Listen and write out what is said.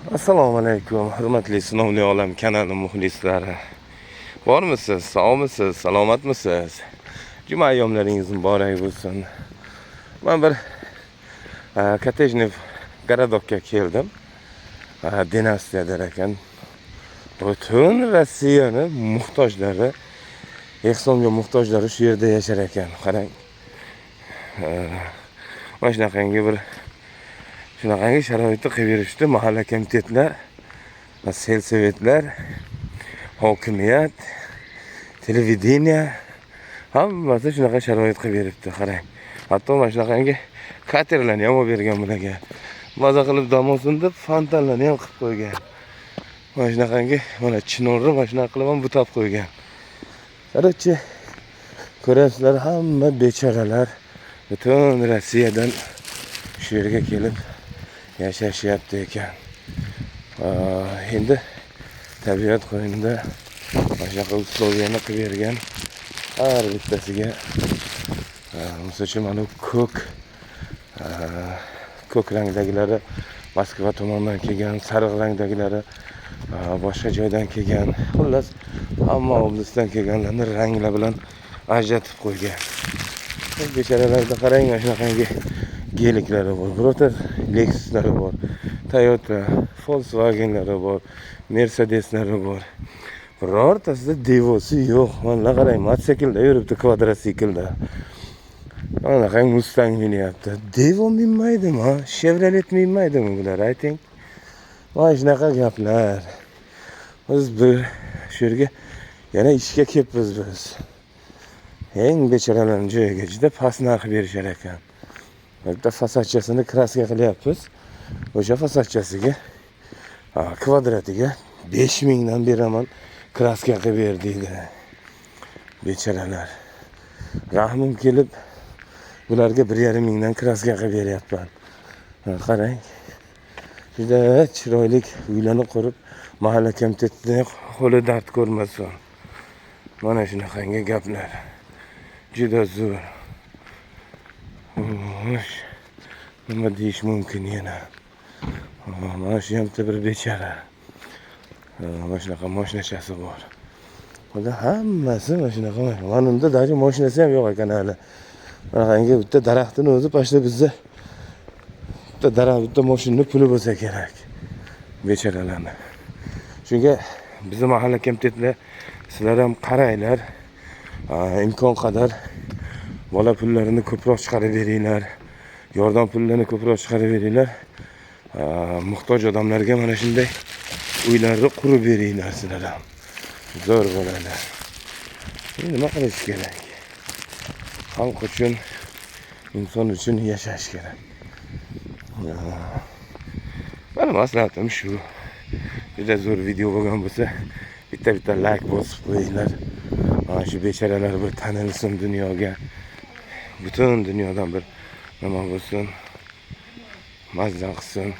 Assalomu alaykum, hurmatli Sinovli olam kanali muxlislari. Bormisiz, sog'misiz, salomatmisiz? Juma ayyomlaringiz muborak bo'lsin. Men bir коттеджный городок ka keldim. Dinastiya der ekan. Butun Rossiyani muhtojlari, ehsonga muhtojlari shu yerda yashar ekan. Qarang. Mana shunaqangi bir shunaqangi sharoitni qilib berishdi mahalla komitetlar, сельсовет lar, hokimiyat, televideniya, hammasi shunaqa sharoit qilib beribdi, qarang. Hatto mana shunaqangi katerlarni ham olib bergan bularga. Maza qilib dam olsin deb fontanlarni ham qilib qo'ygan. Mana shunaqangi mana chinorni mana shunaqa qilib ham butab qo'ygan. Короче, ko'rasizlar, hamma bechoralar butun Rossiyadan shu yerga kelib yashashyapti ekan. Endi tabiat qo'ynida mana shunaqa условия ni qilib bergan har bittasiga, misol uchun, mana bu ko'k rangdagilari Moskva tomondan kelgan, sariq rangdagilari boshqa joydan kelgan. Xullas, hamma oblastdan kelganlarni ranglar bilan ajratib qo'ygan. Bechoralarda qarang, mana shunaqangi geliklari bor, birorta Lexuslari bor, Toyota, Volkswagenlari bor, Mercedeslari bor. Birortasida Devosi yo'q. Mana qarang, mototsiklda yuribdi, kvadrotsiklda. Mana qarang, Mustang minyapti. Devo minmaydimi? Chevrolet minmaydimi bular, ayting? Mana shunaqa gaplar. Biz bir shu yerga yana ishga kelibmiz biz. Eng bechoralarning joyiga juda past narx berishar ekan. Bitta fasadchasini краска qilyapmiz. O'sha fasadchasiga, kvadratiga 5000 dan beraman, краска qilib ber deydi. Bechoralar. Rahmim kelib bularga 1,5 mingdan краска qilib beryapman. Ha, qarang. Juda chiroyli uylarni qurib, mahalla komitetini qo'li dard ko'rmasin. Mana shunaqangi gaplar. Juda zo'r. Xo'sh, nima deyish mumkin yana? Mana shu ham bitta bir bechora. Mana shunaqa mashinachasi bor. Unda hammasi mana shunaqa. Mana unda даже mashinasi ham yo'q ekan hali. Bunaqangi bitta daraxtini o'zi почти bizda bitta daraxt, bitta mashinani puli bo'lsa kerak. Bechoralarni. Shunga bizni mahalla komitetlar, sizlar ham qaranglar. Imkon qadar bola pullarini ko'proq chiqarib beringlar. Yordam pullarini ko'proq chiqarib beringlar. Muhtoj odamlarga mana shunday uylarni qurib beringlar sizlar ham. Zo'r bo'ladi. Endi nima qilish kerak? Xalq uchun, inson uchun yashash kerak. Mani maslahatim shu. Juda zo'r video bo'lgan bo'lsa, bitta bitta like bosib qo'yinglar. Mana shu bechoralar bir tanilsin dunyoga. Butun dunyodan bir nima bo'lsin. Mazza qilsin.